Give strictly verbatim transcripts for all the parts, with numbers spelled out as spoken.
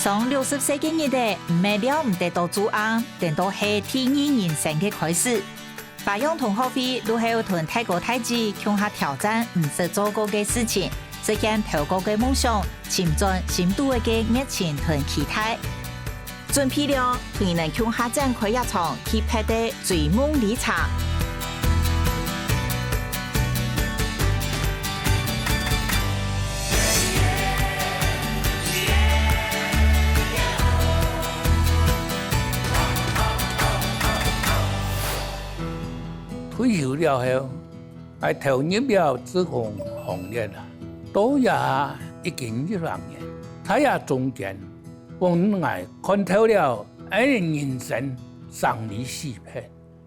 上六十歲个日仔，毋係尞毋得到做翁，顛倒係第二人生个開始。華陽同學會就係同大哥大姊共下挑戰毋識做過个事情，實現頭過个夢想，尋轉心肚个熱情同期待。準備了，同你等共下展開這場特別个追夢旅程。 退休了後，𠊎投入了志工行列啊，到這下已經一百年。在這中間，分𠊎看透了𠊎人生生離死別，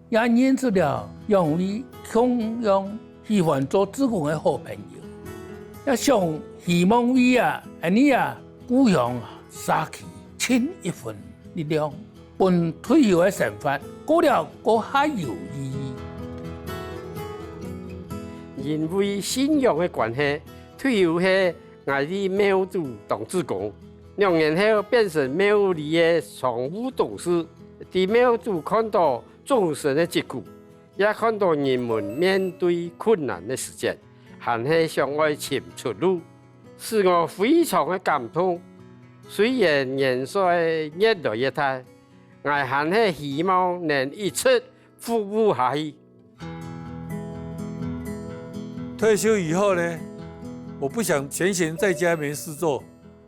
也認識了兩位共樣喜歡做志工个好朋友，也想希望為啊，𠊎等啊故鄉社區盡一份力量。 分退休个生活過了過較有意義。因為信仰个關係，退休後𠊎在廟肚當志工，兩年後變成廟裡个常務董事，在廟肚看到眾生个疾苦，也看到人們面對困難个時節，還係想愛尋出路。 使𠊎非常个感動。雖然年歲越來越大，𠊎還係希望能一直服務下去。退休以後呢，我不想閒閒在家沒事做，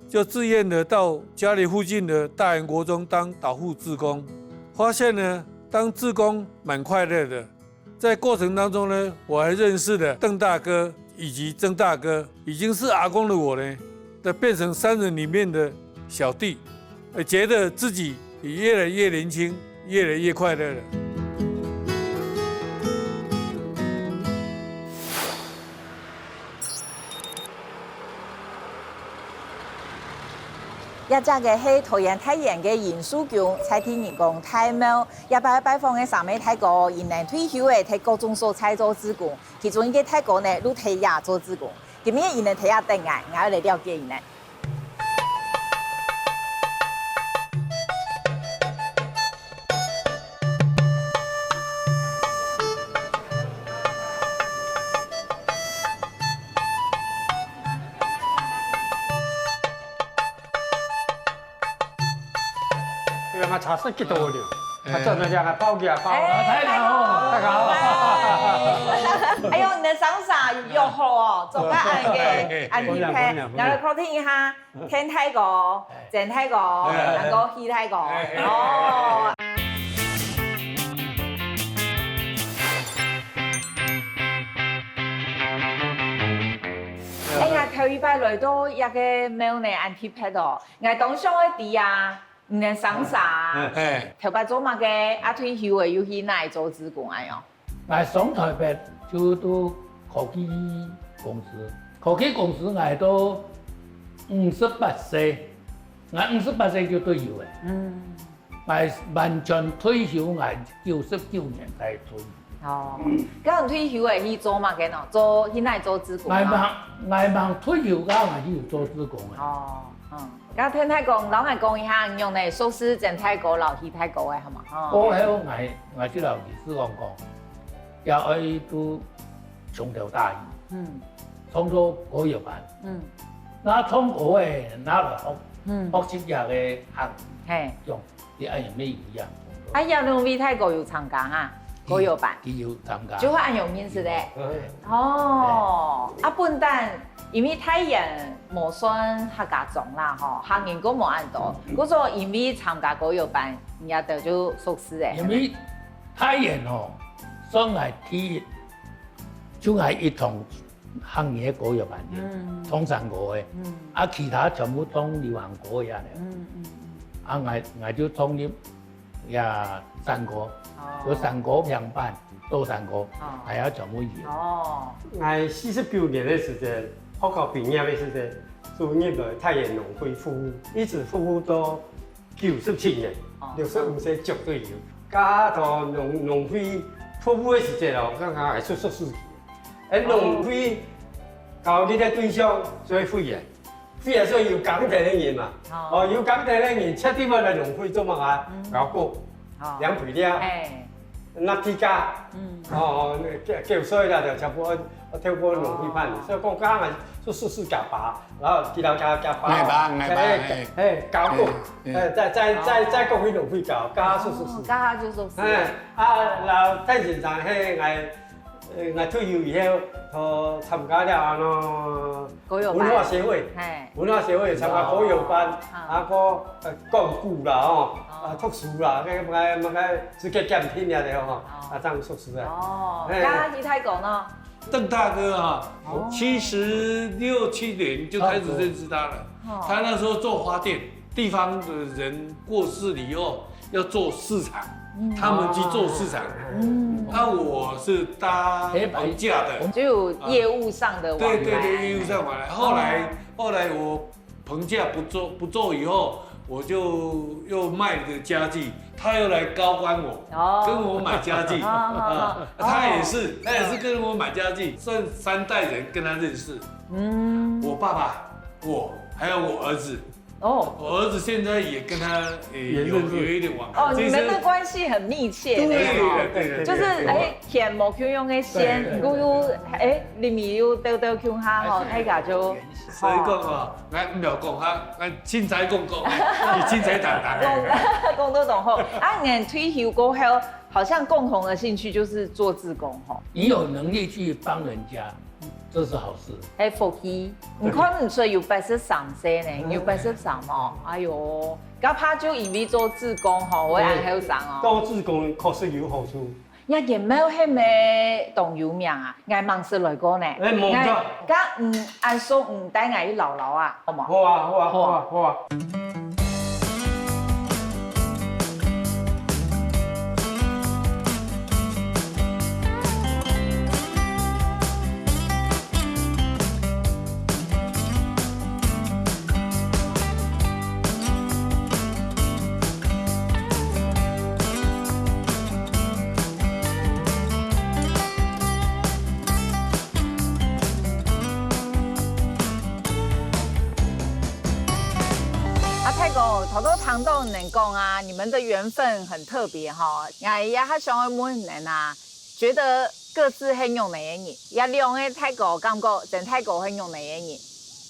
就自願的到家裡附近的大園國中當導護志工。發現呢，當志工蠻快樂的， 在過程當中呢，我還認識了鄧大哥以及曾大哥，已經是阿公的我呢，的變成三人裡面的小弟，呃，覺得自己也越來越年輕，越來越快樂了。 這隻个係桃園大園个仁壽宮在地人公大廟，這擺拜訪个三位大哥，佢等退休了，在各種所在做志工，其中一個大哥呢，就在這做志工。今日佢等在這等𠊎，𠊎愛來了解佢等。 哎呀，茶色幾多了？哎。啊，這兩個包起來包。哎。大家好。大家好。哎。哎喲，你等三儕有約好哦，做得恁个，哎，恁特別。歡迎，歡迎，歡迎。來，來，靠近一下。 天大哥、曾大哥，哎。還過許大哥。哎。哦。哎呀，頭一擺來到這個廟呢，恁特別哦。𠊎當想愛知啊，你等三儕，哎。頭擺做麼个，啊，退休了又去哪裡做志工恁樣？ 𠊎上臺北就到科技公司，科技公司𠊎到五十八歲，𠊎五十八歲就退休了。嗯。𠊎完全退休，𠊎九十九年才退。哦，該你退休了去做麼个呢？做，去哪裡做志工啊？𠊎吂，𠊎吂退休，𠊎就有做志工了。哦，嗯。 該天大哥，摎𠊎講一下，你仰仔熟識曾大哥摎許大哥个好無？吼。過後𠊎，𠊎就摎理事長講，也愛都從頭打起，嗯。創作歌謠班。嗯。該唱歌个拿來學，嗯。學習這个行，嘿。用，你恁樣乜有影。啊，這兩位大哥有參加哈？歌謠班。佢，佢有參加。就係恁樣認識个。嗯。哦，啊，本旦 因為大園無算客家庄啦，吼，客人過無恁多，故所因為參加歌謠班，你兜就熟識了。因為大園吼，算𠊎第一，就𠊎一堂客人个歌謠班个，嗯。唱山歌个，嗯。啊，其他全部唱流行歌个恁樣。嗯，嗯，嗯。啊，𠊎，𠊎就唱入 呀，山歌，哦。有山歌評判，做山歌，哦。還有全部有。哦。𠊎四十九年个時節，學校畢業个時節，就入來大園農會服務，一直服務到九十七年，哦。六十五歲絕對有。加到農，農會服務个時節哦，剛剛還出，出書記。哎，農會交易个對象就係會員。非常說有耕田个人嘛，哦，有耕田个人，這地方來農會做麼个？搞過，哦，兩肥料，哎，那地價，嗯，哦，那繳稅啦，就全部要透過農會辦，所以講剛剛就試試搞吧，然後其他搞搞吧，買吧，買吧，哎，哎，搞過，哎，再再再再過去農會搞，搞試試試，搞下就試試，哎，啊，然後太緊張，嘿，哎。 呃，𠊎退休以後，就參加了安到文化協會，嘿，文化協會參加歌謠班，啊，啊，个呃講古啦吼，啊，讀書啦，該麼个麼个，自家檢定了的吼，啊，正讀書啊。哦，嘿，該去泰國呢？鄧大哥啊，七十六七年就開始認識他了。他那時候做花店，地方的人過世了以後，要做市场，他们去做市场。嗯，那我是搭黑白棚架的，就有业务上的往来。对对对，业务上往来。后来后来我棚架不做不做以后，我就又卖了个家具，他又来高官我，哦，跟我买家具啊，他也是他也是跟我买家具，算三代人跟他认识。嗯，我爸爸，我还有我儿子。 哦，我儿子现在也跟他也有有一点往来。哦，你们的关系很密切呢，对对对对，就是哎，牵某共样的线，对对对，又哎，里面又兜兜共下吼，大家就，所以讲哦，来不要讲哈，来凊彩讲讲，你凊彩谈谈。讲讲都懂吼。啊，你退休过后，好像共同的兴趣就是做志工吼。你有能力去帮人家， 这是好事。哎，福气，你看你说有八十三岁呢，有八十三哦，哎哟，哪怕就因为做志工吼，会恁后生哦。做志工确实有好处。也也没有迄么当有名啊，俺忙事来过呢。哎，冇错。俺，嗯，俺说，嗯，带俺去老老啊，好吗？好啊，好啊，好啊，好啊。 啊，大哥，頭頭聽到你講啊，你們的緣分很特別哈。哎呀，還想要問你啊，覺得各自係仰般个人，這兩個大哥感覺，曾大哥係仰般个人？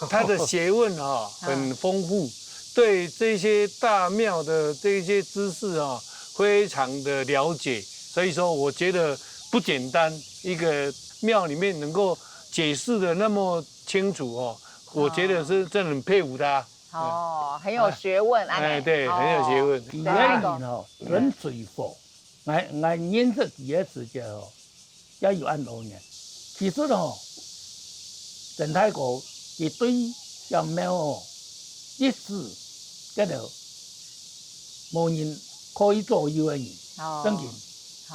他的學問啊，很豐富，對這些大廟的這些知識啊，非常的了解。所以說，我覺得不簡單，一個廟裡面能夠解釋得那麼清楚哦，我覺得是真的很佩服他。哦，很有學問，哎，哎，對，很有學問。哦，對，佢个人哦，很隨和。 𠊎，𠊎認識佢个時節哦，也有恁多年。其實哦，曾大哥佢對小廟哦，歷史該兜無人可以左右个人，哦，正經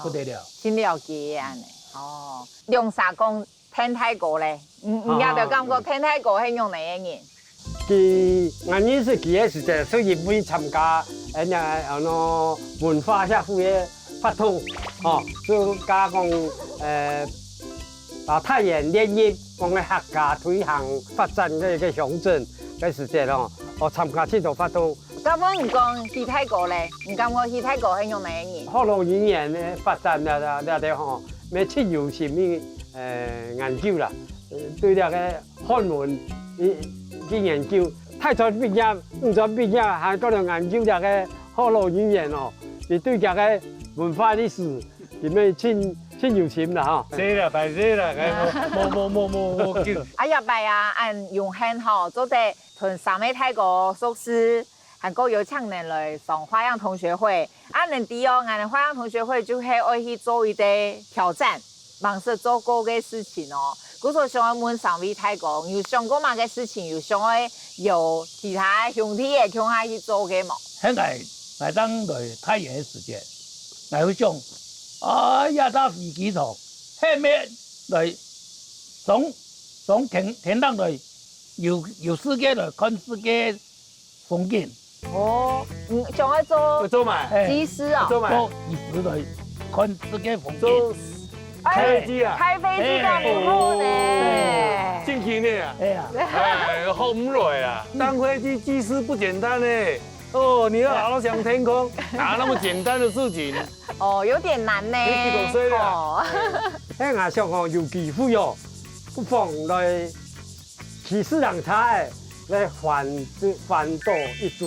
不得了。真了解恁呢，哦，兩儕講 曾大哥咧，你，你也就感覺曾大哥係仰般个人？佢，𠊎認識佢个時節，係因為參加，呃，那，安到文化協會个活動，吼，就加講，呃，啊，大園聯誼，講个客家推行發展个一個鄉鎮个時節咯，哦，參加這種活動。 頭先你講徐大哥咧，你感覺徐大哥係仰般个人？學老人院个發展了了了吼，乜盡有心去，呃，研究啦，呃，對這个漢文去，去研究。大專畢業、五專畢業，還過來研究這个學老人院哦，佢對這个文化歷史，佢乜盡，盡有心啦吼。係啦，敗勢啦，該無，無，無，無，無，無，無，哎呀，拜啊，恁榮幸吼，做得 同三位大哥熟識，還過邀請你來上花樣同學會。啊，你知哦，𠊎等花樣同學會就係愛去做一個挑戰，吂識做過个事情哦。故所想愛問三位大哥，有想過麼个事情，有想愛邀其他兄弟仔共下去做个無？現在，𠊎當來太原个時節，𠊎會想，哎呀，搭飛機場，係乜來上，上天，天頂來 有，有世界來看世界風景。哦，嗯，想愛做，做麼个？哎，機師啊？做麼个？做機師來看世界風景。做開飛機啊？開飛機个舞步呢？哎呀。正經个啊？哎呀。哎，學毋來啊！當飛機機師不簡單呢。哦，你要翱翔天空，哪那麼簡單的事情？哦，有點難呢。你幾多歲了啊？哦。哎，𠊎想吼，有機會哦，不妨來騎四輪車哎，來環，環島一周。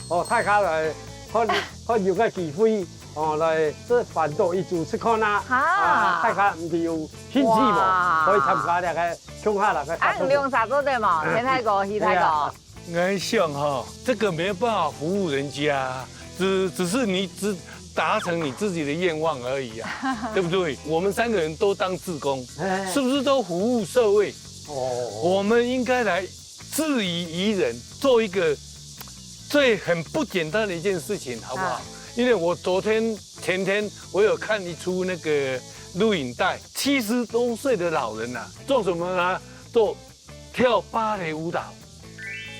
哦，大家來，看，看有个機會，哦，來這環島一周試看啊。哈。啊，大家毋知有興趣無？哇。可以參加這个共下來个活動。啊，你兩儕做得無？天泰哥、翕泰哥。哎呀。𠊎想哈，這個沒有辦法服務人家，只，只是你只達成你自己的願望而已啊，對不對？我們三個人都當志工，哎。是不是都服務社會？哦。我們應該來 自娛娛人，做一個最很不簡單的一件事情，好不好？啊。因為我昨天、前天我有看一齣那個錄影帶，七十多歲的老人啊，做什麼呢？做跳芭蕾舞蹈。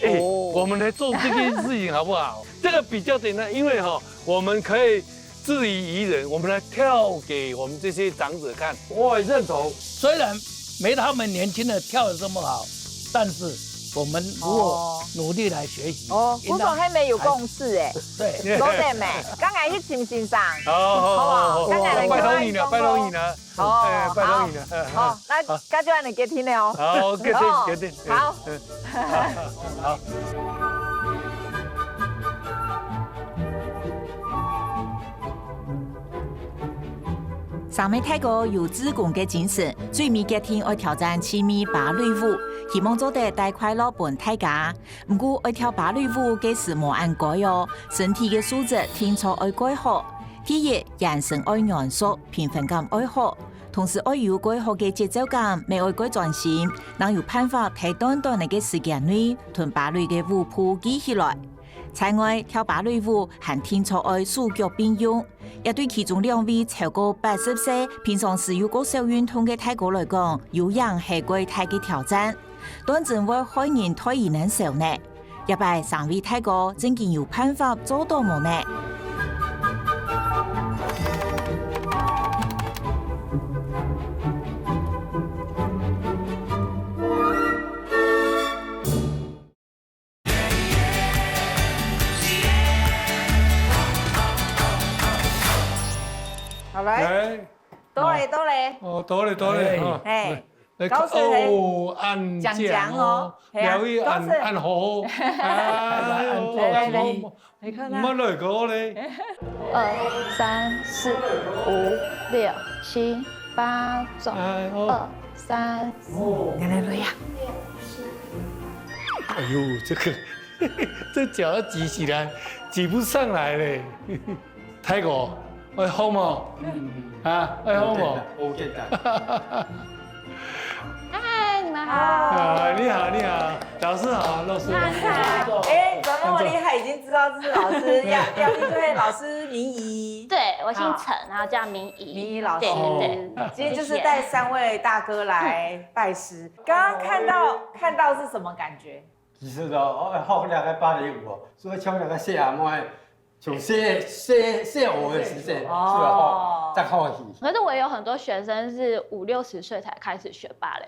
哎，哦。我們來做這件事情好不好？這個比較簡單，因為哈，我們可以 自娛娛人，我們來跳給我們這些長者看。我也認同。雖然沒他們年輕的跳得這麼好，但是我們如果哦。努力來學習，哦，應該古董還沒有共識哎。對。老弟們，剛才去請先生，好，好，好，好不好？好，剛才來拜託你了，看看拜託你了。哦，哎，拜託你了。好，好，那該就恁樣決定了哦。好，決定，哦，決定。好。嗯，好，好。 三位大哥有志工个精神，最尾決定愛挑戰趣味芭蕾舞，希望做得帶快樂分大家。毋過愛跳芭蕾舞个時無恁該哦，身體个素質定著愛蓋好。第一，圓身愛圓熟，平衡感愛好。同時愛有蓋好个節奏感，乜愛蓋專心，正有辦法在短短个時間內同芭蕾个舞步記起來。 此外，跳芭蕾舞還定著愛手腳並用，這對其中兩位超過八十歲、平常時有較少運動个大哥來講，有影係較大个挑戰。當真會害人代言人愁呢。這擺三位大哥正經有辦法做到無呢？好來，哎，到咧，到咧。哦，到咧，到咧，哎。哈。哎，來，高手，哦，恁靚哦，靚靚哦，哎呀，兩位恁，高手。恁好，哎喲，來，來，來，好，你看啊。毋好來過咧。二、三、四、五、六、七、八、九，哎喲。二、三、四。來來來呀。哎喲，這個，這腳要舉起來，舉不上來咧。 大哥，愛好無？嗯。啊，愛好無？好簡單，好簡單。嗨，你們好。啊，你好，你好，老師好，老師好。嗨，嗨。哎，怎麼那麼厲害？已經知道這是老師，要，要一對老師名醫。對，我姓陳，好。然後叫名醫。名醫老師。對，對，對。今天就是帶三位大哥來拜師。剛剛看到，看到是什麼感覺？其實哦，哦，學那個芭蕾舞哦，所以像那個謝阿妹， 從細，細，細學个時節，哦。係吧？吼，正好去。可是我有很多學生是五六十歲才開始學芭蕾。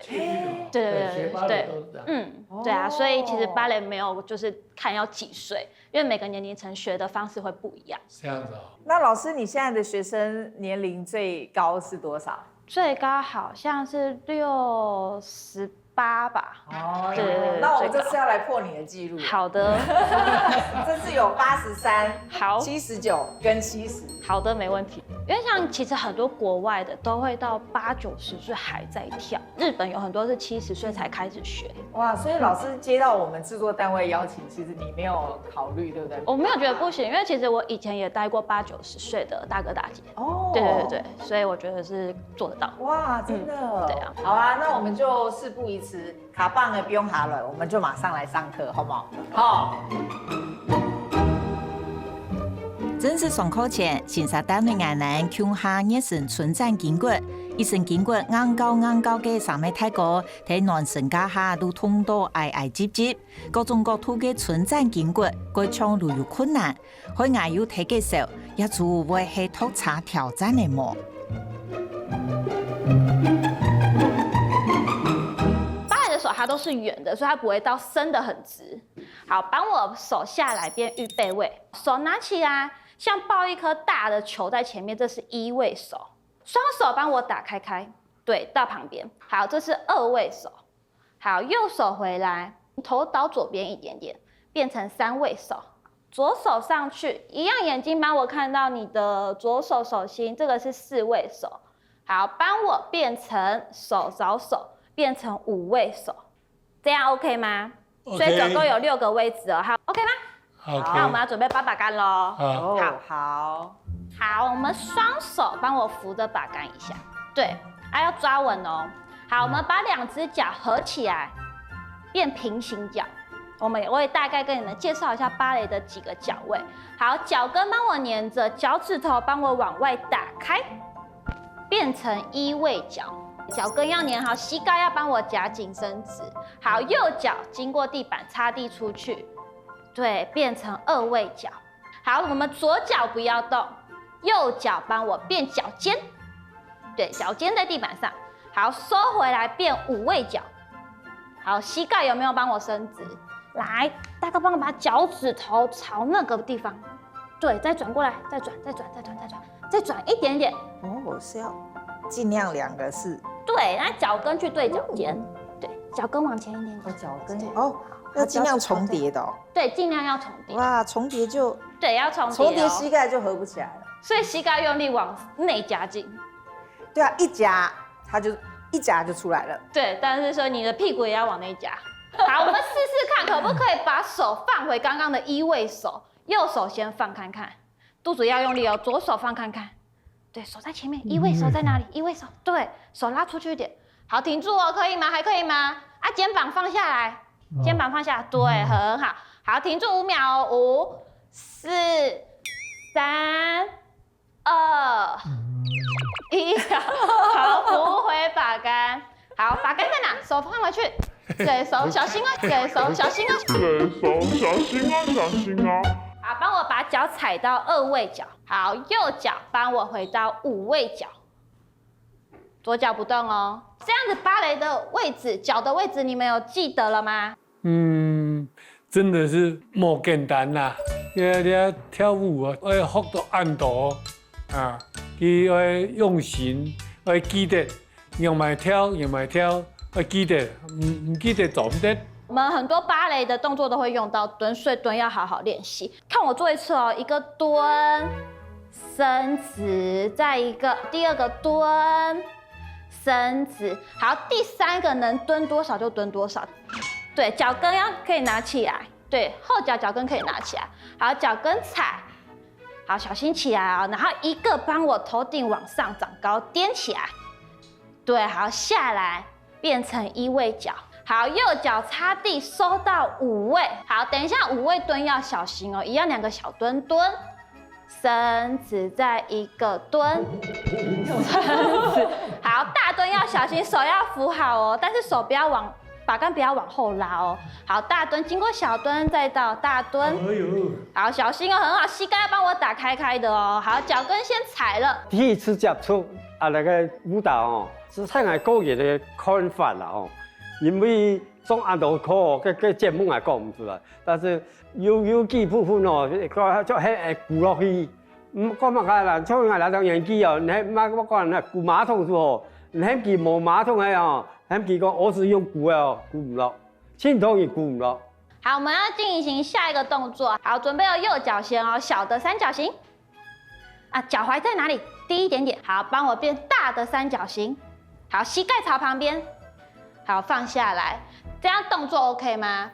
對，對，對，對，對，學芭蕾都是這樣。嗯，對啊，哦。所以其實芭蕾沒有就是看要幾歲，因為每個年齡層學的方式會不一樣。這樣子哦。那老師，你現在的學生年齡最高是多少？最高好像是六十八吧。哦，對，對，對，那我們這次要來破你的記錄。好的。這次有八十三、好。七十九跟七十。好的，沒問題。因為像其實很多國外的都會到八九十歲還在跳，日本有很多是七十歲才開始學。哇，所以老師接到我們製作單位邀請，其實你沒有考慮，對不對？我沒有覺得不行，因為其實我以前也帶過八九十歲的大哥大姐。哦。對，對，對，對，所以我覺得是做得到。哇，真的。嗯，對啊。好啊，那我們就事不宜遲，卡棒的不用下來，我們就馬上來上課，好不好？好。正式上課前，先生帶領𠊎等共下熱身伸展筋骨，一身筋骨硬膠硬膠个三位大哥，在暖身架下都痛到哀哀唧唧。 各種角度个伸展筋骨，各項都有困難，害𠊎有在該愁，這就會係托車挑戰个無？芭蕾的手它都是圆的，所以它不会到伸得很直。好，帮我手下来变预备位，手拿起来，像抱一颗大的球在前面，这是一位手。双手帮我打开开，对，到旁边。好，这是二位手。好，右手回来，头倒左边一点点，变成三位手。左手上去，一样眼睛帮我看到你的左手手心，这个是四位手。好，帮我变成手找手，变成五位手，这样 OK 吗？所以总共有六个位置哦，好，OK 吗？好，那我们要准备八把杆喽。哦，好。好，我们双手帮我扶着把杆一下，对，还要抓稳哦。好，我们把两只脚合起来，变平行脚。我们也会大概跟你们介绍一下芭蕾的几个脚位。好，脚跟帮我黏着，脚趾头帮我往外打开，变成一位脚。脚跟要黏好，膝盖要帮我夹紧伸直。好，右脚经过地板擦地出去，对，变成二位脚。好，我们左脚不要动，右脚帮我变脚尖，对，脚尖在地板上。好，收回来变五位脚。好，膝盖有没有帮我伸直？来，大哥帮我把脚趾头朝那个地方，对，再转过来，再转，再转，再转，再转，再转一点点。哦，我是要尽量两个是，对，那脚跟去对脚尖，对，脚跟往前一点点。哦，脚跟对哦，要尽量重叠的哦。对，尽量要重叠。哇，重叠就对，要重叠、哦。重叠膝盖就合不起来了。所以膝盖用力往内夹紧。对啊，一夹它就一夹就出来了。对，但是说你的屁股也要往内夹。好，我们试试看可不可以把手放回刚刚的一位手，右手先放看看，肚子要用力哦，左手放看看。对，手在前面，一位手在哪里？一位手，对手拉出去一点。好，停住哦，可以吗？还可以吗？啊，肩膀放下来，肩膀放下，对，很好。好，停住五秒哦，五、四、三、二、一，好，扶回把杆。好，把杆在哪？手放回去。对手小心哦，对手小心哦。对手小心啊，小心啊。好，帮我把脚踩到二位脚。好，右脚帮我回到五位脚。左脚不动哦。这样子芭蕾的位置，脚的位置，你们有记得了吗？嗯，真的是无简单啦。你你跳舞啊，要学到恁多啊，佢要用心，要记得，用慢跳，用慢跳，要记得，毋毋记得做毋得。我们很多芭蕾的动作都会用到蹲，所以蹲要好好练习。看我做一次哦，一个蹲，伸直，再一个第二个蹲，伸直。好，第三个能蹲多少就蹲多少。对，脚跟要可以拿起来，对，后脚脚跟可以拿起来。好，脚跟踩，好，小心起来哦。然后一个帮我头顶往上长高，踮起来。对，好，下来变成一位脚。好，右脚擦地，收到五位。好，等一下五位蹲要小心哦，一样两个小蹲蹲。伸直再一个蹲，伸直。好，大蹲要小心，手要扶好哦，但是手不要往，把杆不要往后拉哦。好，大蹲经过小蹲，再到大蹲。哎呦，好，小心哦，很好，膝盖要帮我打开开的哦。好，脚跟先踩了。第一次接触啊，那个舞蹈哦，是在我个人的看法啦哦，因为上恁多課，个个节目也讲毋出来，但是有有几部分哦，就就很会跍落去。嗯，讲么个啦，像我那种年纪哦，你还嘛我讲那跍马桶是哦，你还佢无马桶个哦，还佢讲我是用跍个哦，跍毋落，尽头也跍毋落。好，我们要进行下一个动作。好，准备哦，右脚先哦，小的三角形。啊，脚踝在哪里？低一点点。好，帮我变大的三角形。好，膝盖朝旁边。好，放下来。这样动作 OK 吗？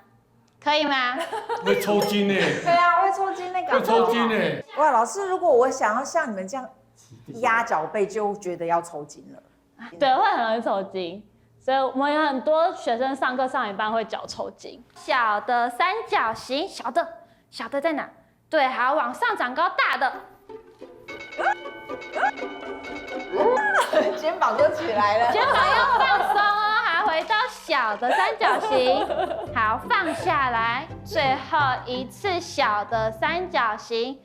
可以吗？会抽筋呢，对啊，会抽筋那个。会抽筋呢。哇，老师，如果我想要像你们这样压脚背，就觉得要抽筋了。对，会很容易抽筋。所以我们有很多学生上课上一半会脚抽筋。小的三角形，小的，小的在哪？对，好，往上长高，大的，肩膀就起来了。肩膀要放松哦，好，回到小的三角形，好，放下来，最后一次小的三角形，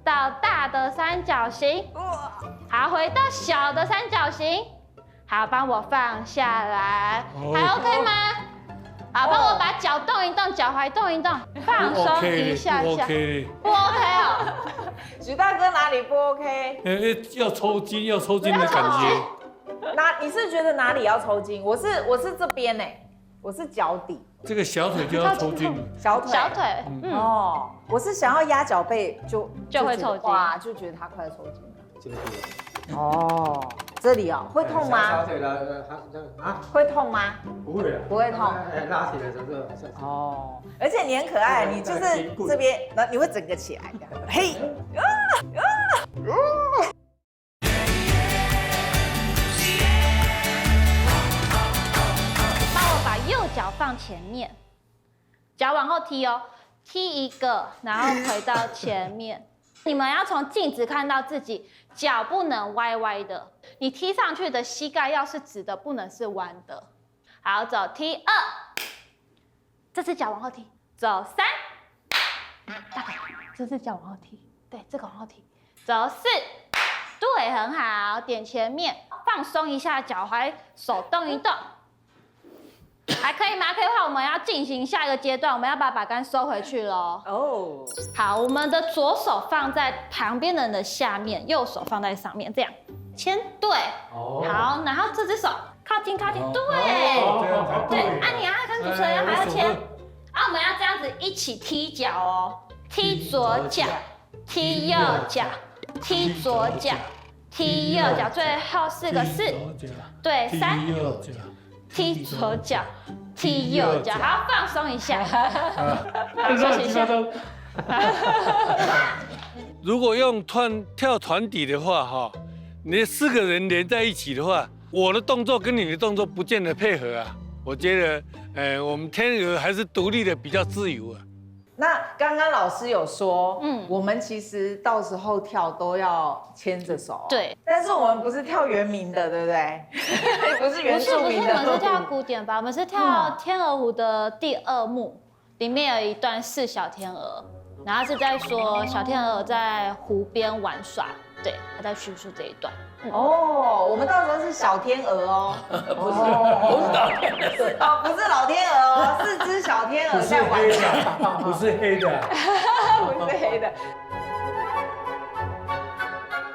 到大的三角形，好，回到小的三角形，好，帮我放下来，哦。还OK吗？好，帮我把脚动一动，脚踝动一动，放松一下下。不OK，不OK。不OK哦。许大哥哪里不OK？呃，要抽筋，要抽筋的感觉。那你是觉得哪里要抽筋？我是我是这边呢，我是脚底。这个小腿就要抽筋了。小腿。小腿，嗯，哦，我是想要压脚背就就会抽筋。哇，就觉得它快要抽筋了。这个地方。哦，这里哦，会痛吗？小腿的啊，会痛吗？不会啊，不会痛。哎，拉起来的时候，哦，而且你很可爱，你就是这边，然后你会整个起来的，嘿。帮我把右脚放前面，脚往后踢哦，踢一个，然后回到前面。你们要从镜子看到自己脚不能歪歪的，你踢上去的膝盖要是直的，不能是弯的。好，走踢二，这只脚往后踢，走三，大腿，这只脚往后踢，对，这个往后踢，走四，对，很好，点前面，放松一下脚踝，手动一动。还可以吗？可以的话，我们要进行下一个阶段，我们要把把杆收回去喽。哦，好，我们的左手放在旁边的人的下面，右手放在上面，这样牵对。哦，好，然后这只手靠近靠近，对。哦，这样才对，对。啊，你要跟主持人还要牵。哎，啊，我们要这样子一起踢脚哦，踢左脚，踢右脚，踢左脚，踢右脚，最后四个是，对，三，踢右脚，踢左脚，踢右脚，好，放松一下，放松一下。如果用团跳团体的话，哈，你四个人连在一起的话，我的动作跟你的动作不见得配合啊。我觉得，呃，我们天鹅还是独立的比较自由啊。那刚刚老师有说，嗯嗯，我们其实到时候跳都要牵着手，对，但是我们不是跳原民的，对不对？不是不是不是，原住民的，我们是跳古典吧，我们是跳天鹅湖的第二幕，里面有一段是小天鹅，然后是在说小天鹅在湖边玩耍，对，他在叙述这一段。哦，我们到时候是小天鹅哦，不是，不是老天鹅，哦，不是老天鹅哦，四只小天鹅在玩，不是黑的，不是黑的。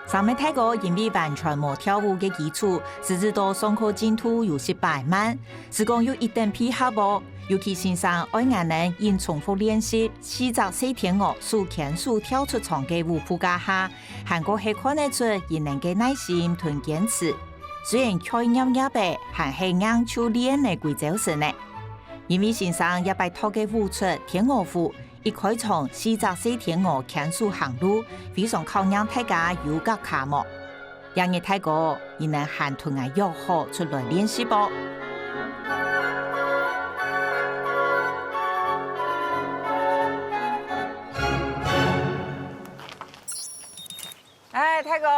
三位大哥因為完全無跳舞个基礎，使得上課進度有些擺慢。係講有一定配合無？尤其先生愛𠊎等緊重複練習四隻細天鵝手牽手跳出場个舞步架下，還過係看得出佢等个耐心同堅持。雖然腳軟軟仔，還係硬就練个歸朝晨呢。因為先生這擺跳个舞出天鵝湖，一開場四隻細天鵝牽手行路，非常考驗大家有合腳無。這日大哥，你等還同𠊎約好出來練習啵？哎，大哥，哎，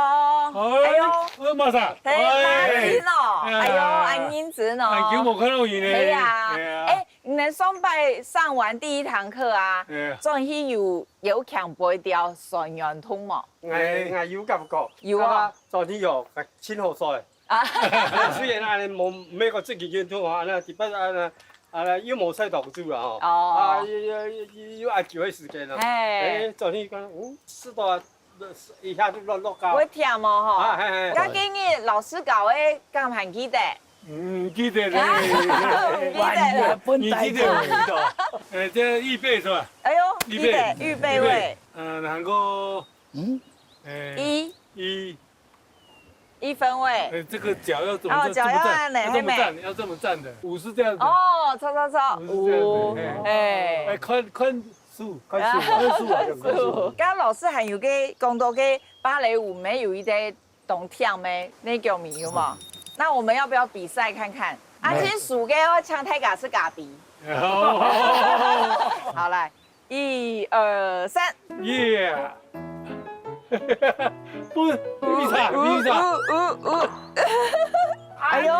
哎呦，我马上，嘿，拉筋哦，哎哎呦，恁認真哦，哎，久無看到你呢，係啊，係啊，哎，你等上擺上完第一堂課啊，哎，轉去有有強背條酸軟痛無？哎，哎，有感覺，有啊，昨天有，真好睡。啊，雖然啊，無每個自己運動啊，那特別啊，那啊，又無晒到住了哈，哦啊，又又又又愛久的時間了，嘿哎，昨天講，哦，試到一下就落落高會，忝哦吼。啊，嘿嘿，該今日老師教个，敢還記得？嗯，記得啊咧，記得了。你記得我記得，哎，這預備是吧？哎呦，預備記得預備位，嗯，然後，嗯，哎，一一，一分位。哎，這個腳要怎麼哦這麼站？腳要按呢要這麼站，嘿要這麼站的，五是這樣子，哦，錯錯錯，五是這樣子，五，哎，哎。寬寬手，看書啊，看書啊，看書。剛剛老師還有个講到个芭蕾舞，沒有一個當忝的那種有無？那我們要不要比賽看看？啊，來其實輸个要請大家食咖啡。好，好，來，一二三，耶！不，你啥，你啥？嗚嗚嗚，哎呦，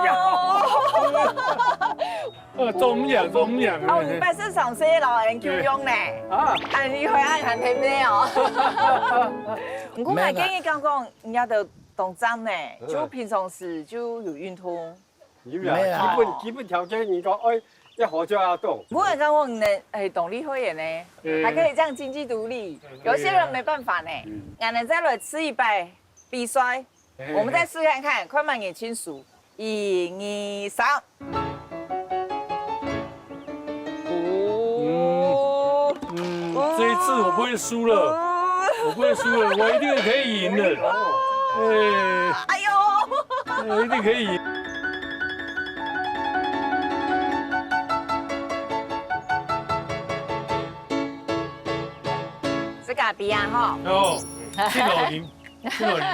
呃，中獎，中獎。哦，毋係上世老人球用呢，啊，哎，你會愛喊天咩哦？毋過𠊎建議講講，人家的當讚呢，就平常時就有運動。有啊，沒啦。基本基本條件，你講，哎，要活就要動。不過剛剛呢，哎，當厲害的呢，嗯。還可以這樣經濟獨立。對，對。有些人沒辦法呢。嗯。那你再來試一擺比賽，哎，我們再試看看，看慢點清楚。一、二、三。哦。嗯，這一次我不會輸了。哦。我不會輸了，我一定可以贏的。哎。哎呦。我一定可以贏。自家比啊吼。哦，去老林，去老林。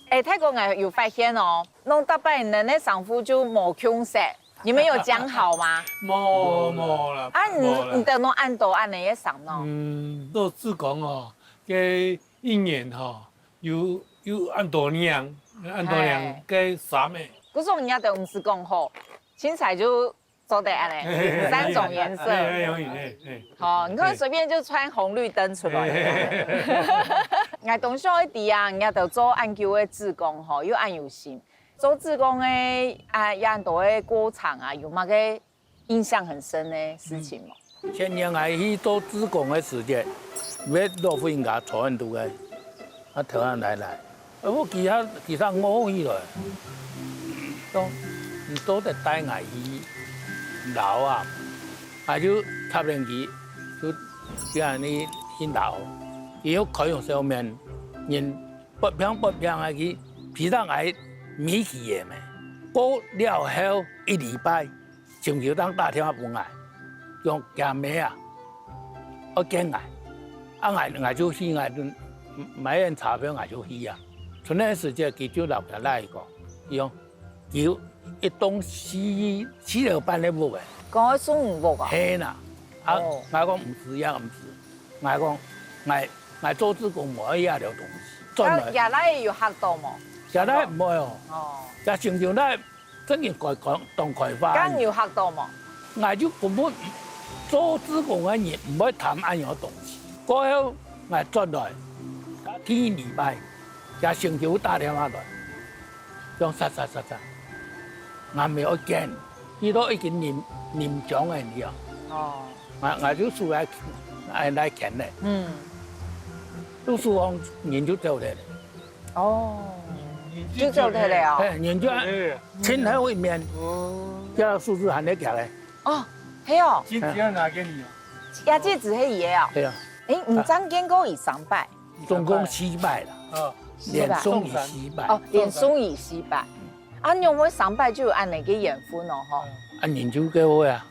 哎，大哥，𠊎有發現哦，弄大半年个衫褲就無共色，你們有講好嗎？無，無啦，啊，你，無啦。你等弄恁多恁呢个衫呢？嗯，做志工哦，該一年吼，有，有恁多領，恁多領嘿。該衫个。可是人家都毋係講吼，凊彩就做得恁呢，三種顏色。哎，哎，哎，哎，哎。好，你看隨便就穿紅綠燈出來。哎，哎，哎。𠊎當想愛知啊，人家都做恁久个志工吼，又恁有心。 做志工个啊，恁多个過程啊，有麼个印象很深个事情無？前年𠊎去做志工个時節，有个老婦人家坐恁堵个，啊，頭下來來，啊，我其他其他我去了，講你做得帶𠊎去撈啊，𠊎就插等佢，就就恁呢去撈，佢又開用笑面，人 發病發病啊，佢皮上愛米奇个咩。過了後一禮拜，親戚正打電話分𠊎，講厥姆啊，愛見𠊎，啊𠊎𠊎就去，𠊎就買張車票，𠊎就去啊。從該時節，佢就摎厥倈講，佢講，佢有一棟四四樓半个屋个。講愛送你屋啊？係啦，啊，哦。𠊎講毋使也毋使，𠊎講，𠊎 𠊎做志工無愛這兜東西，轉來。啊，厥倈有嚇到無？厥倈毋會哦。哦。厥親像倈正經開開當開發。敢有嚇到無？𠊎就根本做志工个人毋會貪恁樣東西。過後𠊎轉來，第二禮拜，厥親就打電話來，講：「煞煞煞煞，𠊎毋愛見。」佢都已經臨臨終个了。哦。 𠊎𠊎就出來，來來牽咧。嗯。就書房人就走忒咧。哦，就走忒咧哦。嘿，人就恁，哎。前後一面，哦。厥手指還咧夾咧。哦，係哦。戒指要拿給你哦。呀，戒指係佢个哦。對啊。誒，你正見過佢三擺？總共四擺啦。哦。四擺。連送佢四擺。哦，連送佢四擺。啊，仰會三擺就有恁呢个緣分哦，吼。啊，人就夠好啊。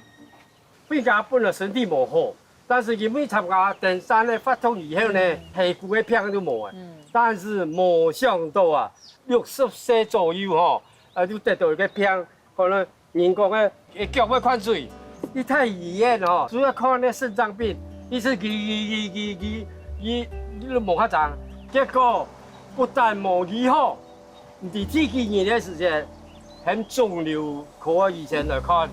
佢家本來身體無好，但是因為參加登山个活動以後呢，嗯。屁股个病就無啊。嗯。但是無想到啊，六十歲左右吼，啊，就得到一個病，可能人講个，个腳會囥水，佢太醫院吼，主要看該腎臟病，意思佢佢佢佢佢佢佢都無較長，結果不但無醫好， 毋知第幾日个時節，喊腫瘤科个醫生來看，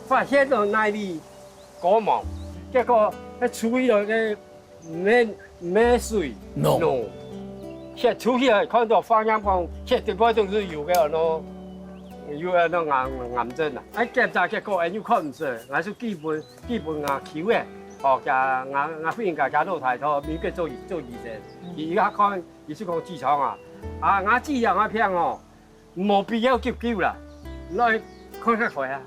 發現到哪位過敏，結果該處理了个毋係毋係水，膿。膿。血出去了，看到化驗講血裡背都係有个哦，有个那癌癌症啊。哎，檢查結果哎又看毋出，還係基本基本啊，求个，哦，佢啊，𠊎𠊎夫人家佢老太太，美國做做醫生，佢一下看 佢就講：「志聰啊，啊，𠊎這樣个病哦，無必要急救啦，來看較快啊。」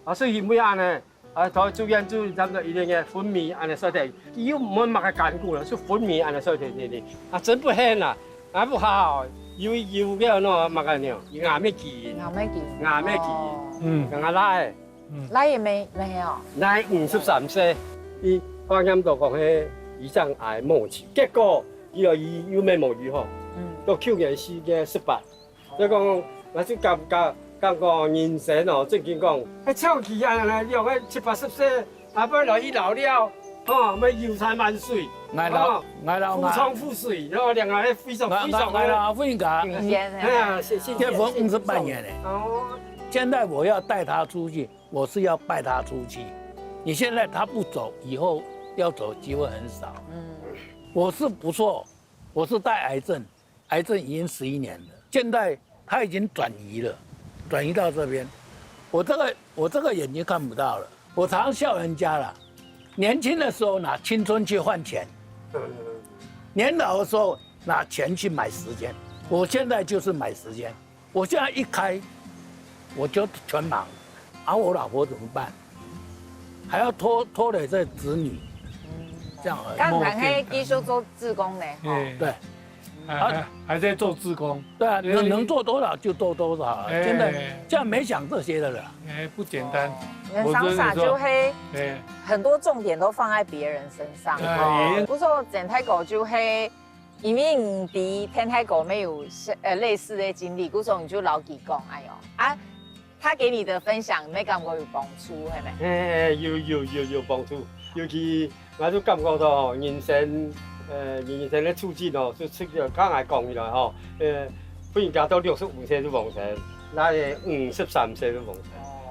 啊，所以因為恁呢，啊，在住院住差不多一個月昏迷恁呢睡忒，佢又無麼个艱苦啦，就昏迷恁呢睡忒忒忒。啊，真不幸啊，啊，不好，有有个喏，麼个呢，癌末期，癌末期。癌末期，哦。嗯。剛剛來。 嗯。倈仔乜乜哦。倈仔五十三歲，佢發現到講係胰臟癌末期，結果佢又醫又乜無醫好，嗯。到舊年四月十八，所以講，𠊎就感感感覺人生哦，正經講，該長期恁樣，兩個七八十歲，啊，本來已老了，吼，乜憂傷滿水，𠊎老吼，𠊎老苦腸苦水，然後兩個人非常非常的，𠊎老婦人家，嗯，哎呀，謝謝，結婚五十八年了，哦。現在我要帶她出去， 我是要帶她出去。你現在她不走，以後要走的機會很少。嗯。我是不錯，我是帶癌症，癌症已經十一年了，现在他已经转移了，转移到这边。我这个我这个眼睛看不到了。我常笑人家啦，年轻的时候拿青春去换钱，年老的时候拿钱去买时间。我现在就是买时间。我现在一开，我就全盲，啊，我老婆怎么办？还要拖拖累这子女，这样而已。刚才还继续做志工呢，吼。哎，对，还还还在做志工，对啊，对能能做多少就做多少啊。哎现在现在没想这些的了。哎，不简单。你们桑萨就会哎，很多重点都放在别人身上。哎哦，不过简太狗就会，因为你比天太狗没有呃类似的经历，故所你就老给讲，哎呦啊，他给你的分享，你感觉有帮助，系咪？哎，有有有有帮助，尤其我就感觉到吼，人生，呃，人生的处境哦，就出个刚才讲起来吼，呃，不应该到六十五岁就往生，那五十三岁就往生，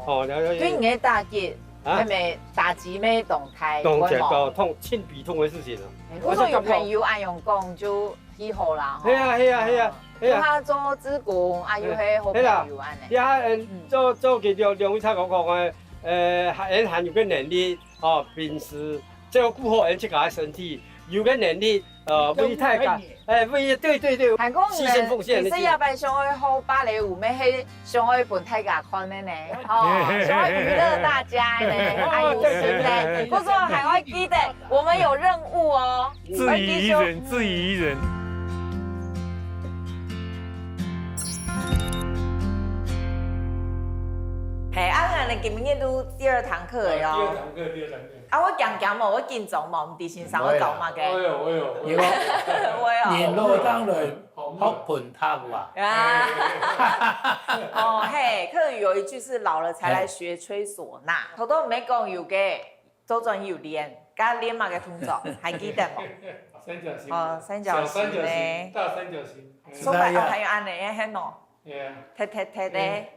哦，然后对你的打击，啊系咪打击没动态，动起来有无到痛，亲笔痛的事情啊。我说有朋友恁样讲就以后啦，吼。系啊系啊系啊系啊，就他做志工啊，又系好朋友安呢。呀，嗯，做做佢两两位差讲讲个，呃，还还有个能力哦，平时照顾好自家个身体，有个能力，呃，为大家，哎，为对对对，韩国牺牲奉献的人，你是要拜上海好芭蕾舞，没黑上海本太假看的呢，哦，想要娱乐大家呢，还有心呢。不过还要记得，我们有任务哦。自娱一人，自娱一人。嘿，啊，那今日都第二堂课了哟。第二堂课，第二堂课。啊，我讲讲嘛，我紧张嘛，我们底薪上会搞嘛个。我有，我有，我有。我有。年老当然好盆搭啊。啊，哦嘿，客语有一句是老了才来学吹唢呐，头都没讲有个周转有练，刚练嘛个动作，还记得吗？三角形。哦，三角形呢小三角形，大三角形。说白了还有安呢，也很哦，对啊。踢踢踢的。哎，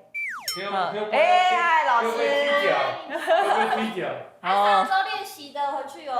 哎，嗨，老师。踢脚，踢脚。哦，周练习的回去有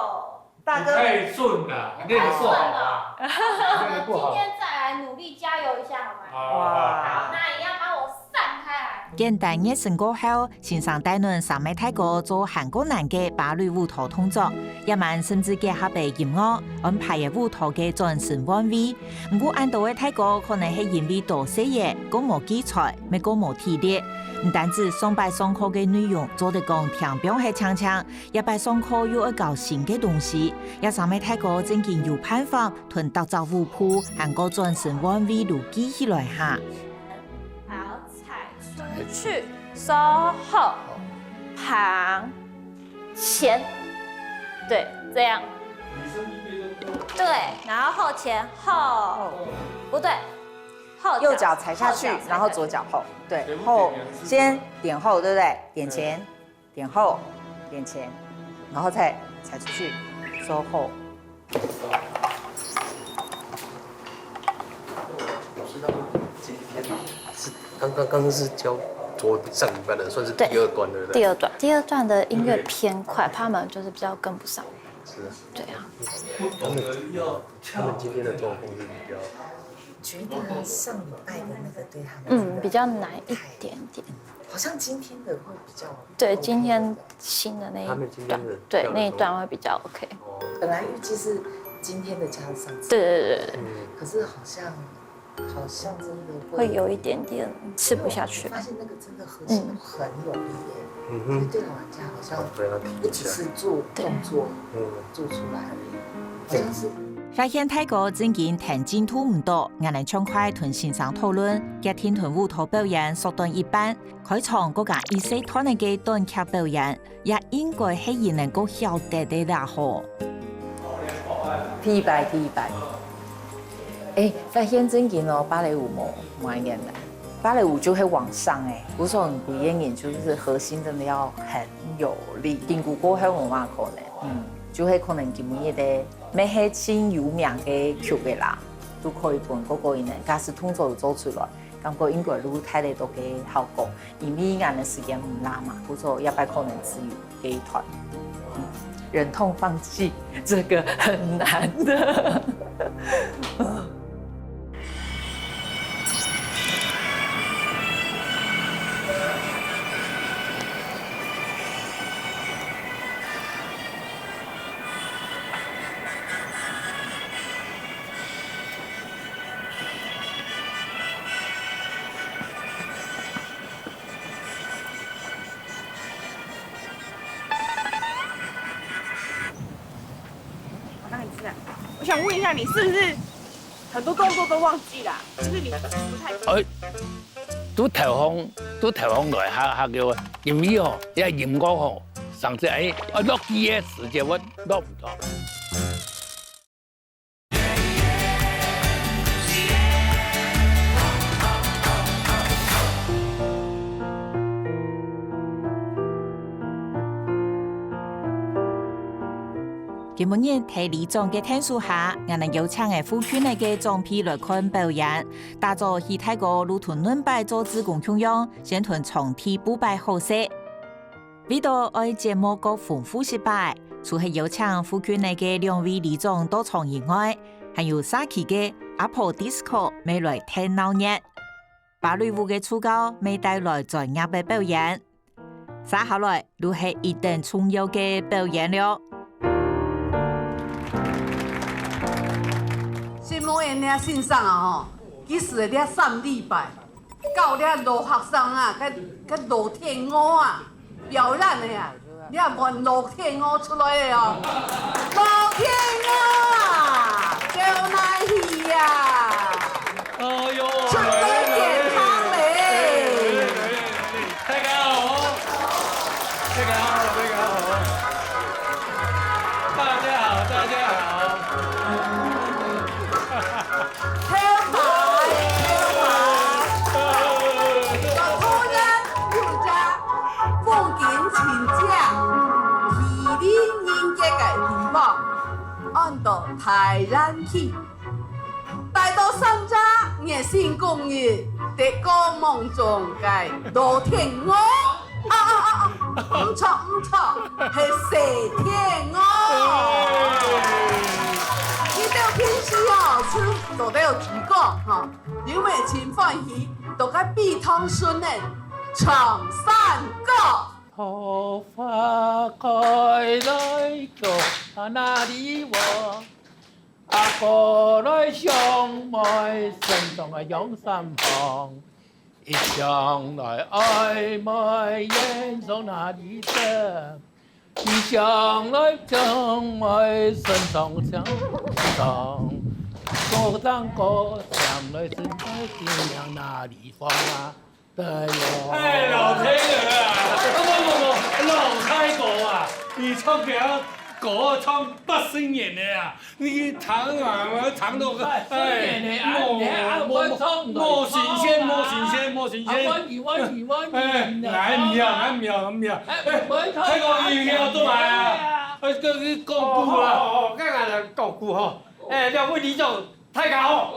大哥，太顺了，那个不好啊，那个不好。今天再来努力加油一下好吗？好好好。那一样帮我散开来。簡單熱身過後，先生帶等三位大哥做韓國男个芭蕾舞蹈動作，夜晚甚至結合音樂，安排个舞蹈个轉身換位。毋過恁多个大哥可能係因為多歲个，過無器材，乜過無體力。毋單止上擺上課个內容做得講聽放係淨淨， 這擺上課又愛教新个東西，這三位大哥正經有辦法同逐隻舞步，還過轉身換位都記起來哈。好，踩出去，收後，旁前，對，這樣。對，然後後前後，不對，後右腳踩下去，然後左腳後，對，後先點後，對不對？點前，點後，點前，然後再踩出去，收後。老師，那今天是刚刚刚刚是教左上一半的，算是第二段，对不对？第二段，第二段的音乐偏快，他们就是比较跟不上。是啊。对啊。他们他们今天的状况是比较觉得上礼拜的那个对他们嗯，比较难一点点。好像今天的会比较对，今天新的那一段，他们今天的对跳的时候那一段会比较 OK。哦，本来预计是今天的加上上次，对对对对，嗯，可是好像好像真的会有一点点吃不下去我。发现那个真的核心很有力耶，嗯因为哼，对老人家好像对，要停不只一下，是做动作嗯，做出来而已，好像是發現大哥正經聽進度毋多，𠊎等暢快同先生討論，決定同舞蹈表演縮短一半，開場過加一細段个短劇表演，也應該係佢能夠曉得个啦吼。第一擺，第一擺。哎，發現正經哦，芭蕾舞無無恁簡單，芭蕾舞就會往上哎，故所你个演員就是核心真的要很有力，筋骨過後無嘛可能，嗯，就會可能今日个乜係盡有名个曲个啦，都可以分各个人，假使動作有做出來，感覺應該有帶來到个效果。因為𠊎个時間毋罅嘛，故所這擺可能只有這一段，嗯，忍痛放棄，這個很難的。我想问一下，你是不是很多动作都忘记啦？就是你不太……哎，都投降，都投降來，哈哈，給我，因為哦，這音樂吼，上次哎，啊，落機个時間我落毋到。今晡日在里長个𢯭手下，𠊎等邀請个附近个長輩來看表演。打早起大家就同恁擺做志工共樣，先同場地佈擺好勢。為著愛節目較豐富一擺，除忒邀請附近个兩位里長到場以外，還有社區个阿婆disco乜來添鬧熱。芭蕾舞个助教乜帶來專業个表演。 接下來就係一等重要个表演了。承蒙𠊎這先生啊吼，其實這三禮拜，教這老學生啊，該，該老天鵝啊，表演个啊，這換老天鵝出來个哦。老天鵝啊，走哪去呀？哎喲，出來健康咧！ 大家好，大家好，大家好，大家好。頭擺，頭擺，大自然有隻風景真靚、地靈人傑个地方，安到大湳區。 大到三隻熱心公益，德高望重个老天鵝。啊啊啊啊！毋著毋著，係細天鵝。佢兜平時哦，就做得有提高吼，因為真歡喜，都該比湯順呢，唱山歌。桃花開來就哪裡旺？ 阿哥來相會，身上个洋衫放，一想來愛妹，眼上哪裡得？一想來相會，身上相上，歌唱歌，想來身在天上哪裡放啊？ 哎喲，哎，老天鵝啊！不不不不，老太婆啊，你唱歌啊，歌唱八十年了啊，你唱啊，唱到个，八十年了啊，哎，你還，你還會唱，無新鮮，無新鮮，無新鮮。啊，我你，我你，我你，哎，哎，毋曉，哎，毋曉，毋曉。哎，哎，我唱，太公，你曉做麼啊？哎，這個是講古啊。哦，哦，哦，剛剛講古吼。哎，兩位里長， 大家好。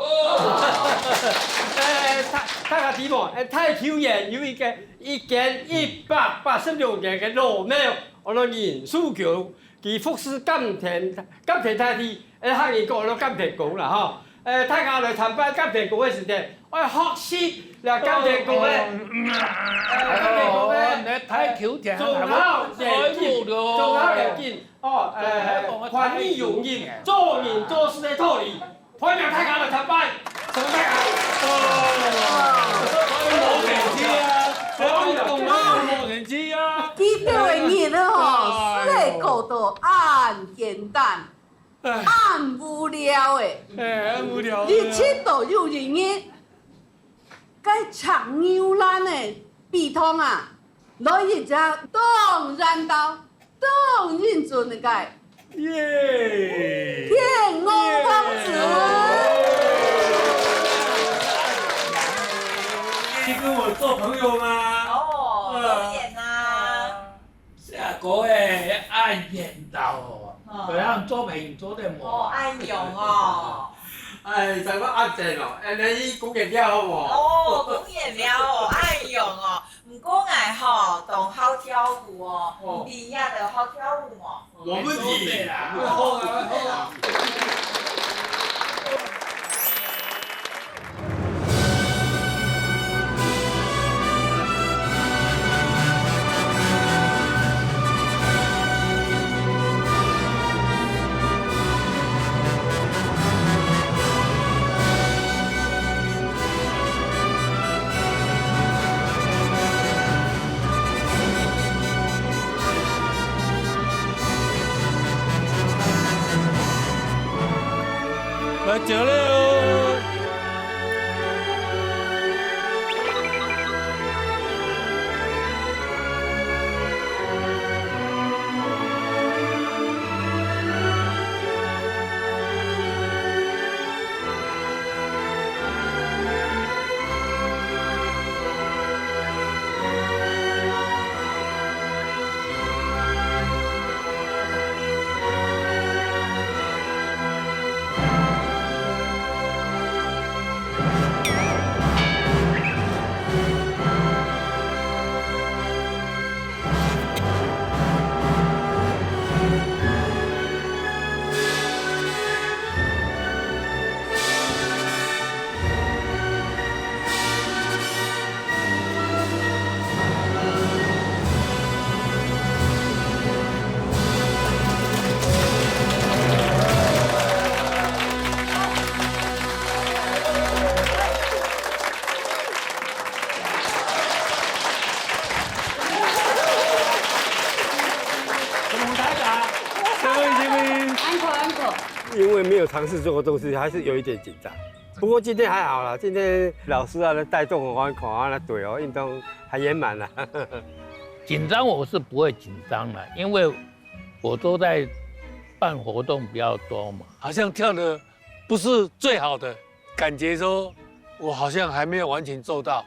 哎，大，大家知無？哎，大坵園有一個一千一百八十六年个老廟，安到仁樹宮，佢服侍甘田，甘田大帝，哎，客人講安到甘田公啦吼。哎，大家來參拜甘田公个時節，愛學習這甘田公个，哎，甘田公个，哦，那大坵園，哎，忠孝嚴謹，忠孝嚴謹，哦，哎，寬以容人，做人做事个道理。 歡迎大家來參拜，參拜啊！哦，無客氣啊，無客氣啊。佢兜个人啊吼，哎喲。世界過到恁簡單，哎。恁無聊誒。哎，恁無聊。日日都有一日，該赤牛欄个陂塘啊，來一隻當緣投 當認真个。耶！天鵝王子。耶！你跟我做朋友嗎？哦，呃。當然啦。係啊，各位，恁緣投哦，嗯。這樣做朋友做得無？哦，恁樣哦。哎，使乜恁樣哦？哎，你講个了好無？哦，講个了哦，恁樣哦。 毋過𠊎吼，當好跳舞哦，哦。你也都好跳舞無？我問你。好啊，好啊。啊，走了哦。什么大家？什么什么？Uncle，uncle。因为没有尝试做过东西，还是有一点紧张。不过今天还好啦，今天老师啊带动我，我看啊，那对哦，运动还圆满啦。紧张我是不会紧张啦，因为我都在办活动比较多嘛。好像跳的不是最好的，感觉说我好像还没有完全做到。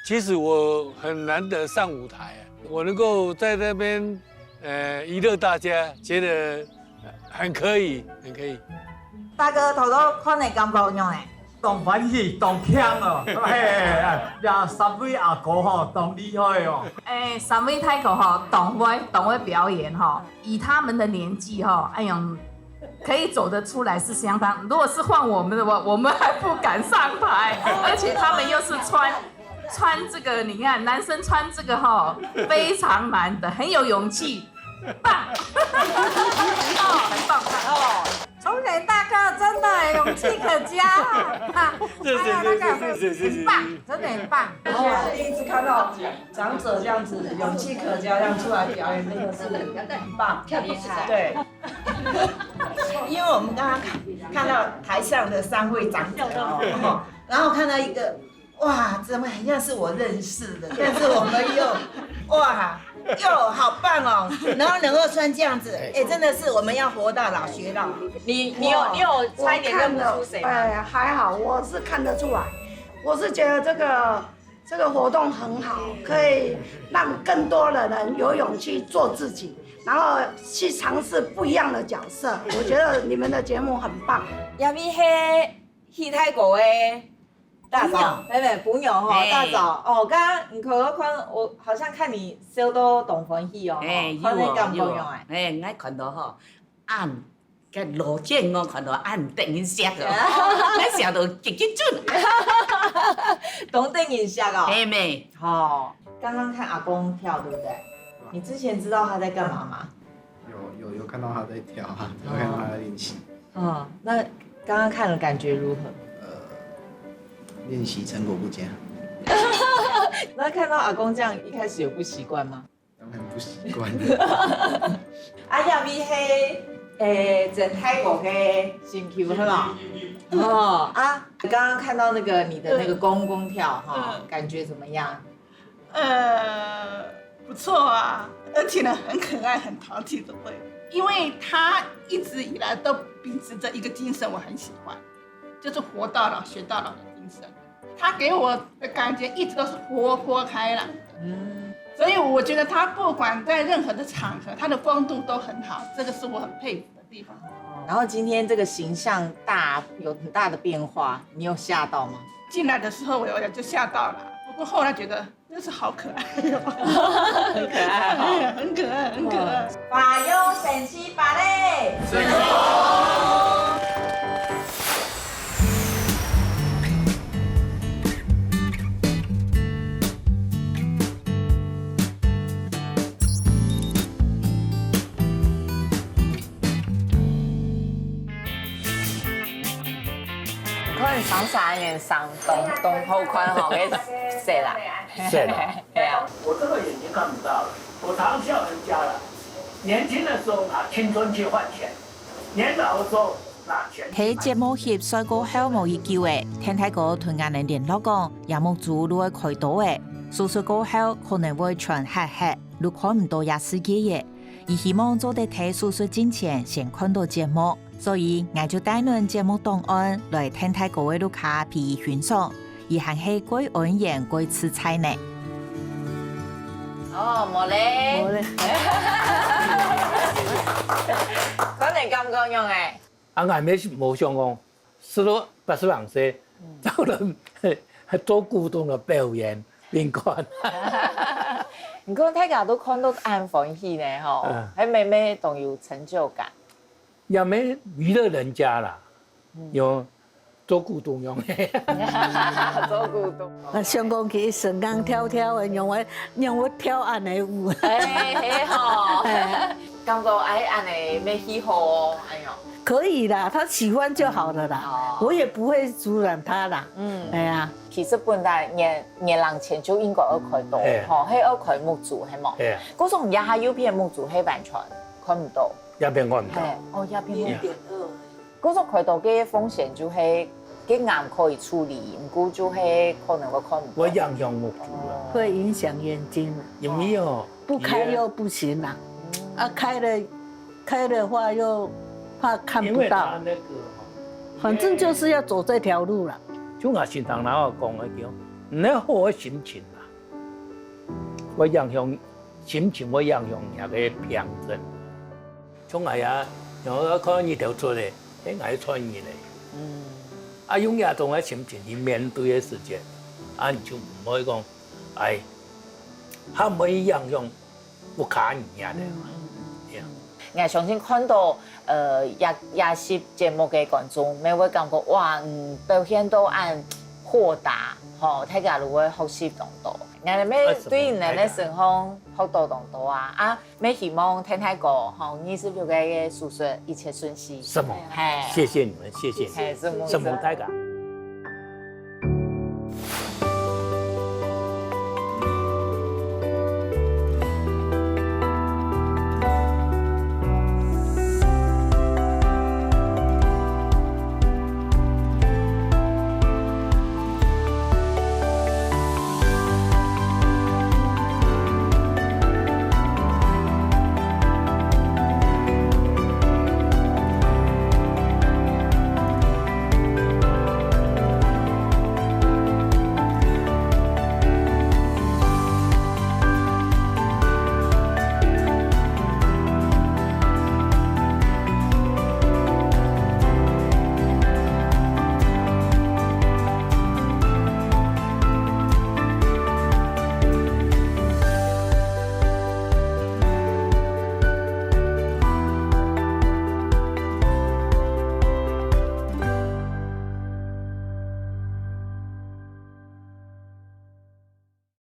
其实我很难得上舞台啊，我能够在那边呃娱乐大家，觉得很可以，很可以。大哥，頭拄看个感覺仰般？當歡喜，當強哦！嘿，呀，三位阿哥吼，當厲害哦！哎，三位大哥吼，當會，當會表演吼。以他們的年紀吼，哎呀，可以走得出來是相當。如果是換我們的話，我們還不敢上台，而且他們又是穿穿這個，你看男生穿這個吼，非常難的，很有勇氣，棒，哦，很棒，棒。哦，聰明大哥真的勇氣可嘉，哈，謝謝，還有那個謝謝，謝謝，謝謝。很棒，真的很棒。我第一次看到長者這樣子勇氣可嘉，這樣出來表演，真的是很棒，很厲害。對，因為我們剛剛看，看到台上的三位長者哦，然後看到一個，哇，怎麼很像是我認識的？但是我們又，哇，又好棒哦！然後能夠穿這樣子，哎，真的是我們要活到老學到老。你你有你有差一點認不出誰嗎？哎，還好，我是看得出來，我是覺得這個這個活動很好，可以讓更多的人有勇氣做自己，然後去嘗試不一樣的角色。我覺得你們的節目很棒。這位係戲太哥个大嫂，朋友。妹妹，朋友吼，嘿。大嫂，哦，剛剛你可能看，我好像看你笑到當歡喜哦，嘿，吼，看你感覺有哦，仰般？嘿，𠊎看到吼，恁个羅建安看到恁得人惜哦，𠊎惜到激激轉。當得人惜哦。嘿咩？吼，剛剛看阿公跳，對不對？你之前知道他在幹嘛嗎？有有有看到他在跳啊，有看到他在練習。嗯，那剛剛看了感覺如何？呃，練習成果不佳。那看到阿公這樣，一開始有不習慣嗎？當然不習慣。啊，這位係，誒，鄭大哥个心臼，係無？哦，啊，剛剛看到那個你的那個公公跳哈，嗯。感覺怎麼樣？ 呃，不錯啊，而且呢，很可愛，很淘气的味道。因為他一直以來都秉持著一個精神，我很喜歡，就是活到老學到老的精神。他給我的感覺一直都是活潑開朗的，嗯。所以我覺得他不管在任何的場合，他的風度都很好，這個是我很佩服的地方。然後今天這個形象大，有很大的變化，你有嚇到嗎？進來的時候我有，就嚇到了，不過後來覺得 真是好可愛哦。很可愛哈。哎呀，很可愛，很可愛。哇，花容神奇芭蕾。成功。可能上三年上當，當好看吼，該色啦。色啦。對啊。我這個眼睛看不到了，我常笑人家了。年輕的時候拿青春去換錢，年老的時候在節目翕攝過後無幾久仔，天大哥同𠊎等聯絡講，這目珠就愛開刀仔，手術過後可能會全瞎忒，就看毋到這世界仔。佢希望做得在手術進前先看到節目，所以𠊎就帶等節目檔案來天大哥个屋下陪佢欣賞。佢還係蓋安然蓋自在呢。哦，無咧。無咧。可能感覺樣仔。 啊，𠊎乜無想講，十六、八十零歲，走來做古董个表演，恁看。你看大家都看到恁歡喜呢，吼，嗯。還乜乜當有成就感。也無娛樂人家啦，有做古董用的。做古董。啊，想講佢一身硬挑挑的，讓我，讓我跳恁樣舞。哎，嘿吼。哎。 感覺哎，恁樣乜幾好哦，哎喲。可以啦，他喜歡就好了啦，哦。我也不會阻攔他啦。嗯。哎呀。其實本來年，年零前就應該愛開刀，哎。吼，係愛開目珠，係無？哎。故所這下右片目珠係完全看毋到。這片看毋到。哎，哦，這片看毋到。一點二而已。故所開刀个風險就係，个癌可以處理，毋過就係可能會看毋到。會影響目珠啊。會影響眼睛。因為哦，不開又不行啊，啊，開了，開的話又怕看不到。因為他那個哦，反正就是要走這條路了。就𠊎先生那講个，你好个心情啊，會影響，心情會影響你个病症。像𠊎啊，像𠊎看日頭出來，哎，𠊎愛出去咧。嗯。啊，用這種个心情去面對个時節，啊，你就毋會講，哎， 較毋會影響屋下人啊。嗯。對啊。𠊎相信看到，呃，這，這集節目个觀眾，乜會感覺，哇，嗯，表現到恁豁達，吼，大家就會學習當多。𠊎等乜對你等个身上學到當多啊，啊，乜希望天大哥，吼，二十六个手術一切順序。承蒙，嘿。謝謝你們，謝謝你們，嘿，承蒙。承蒙大家。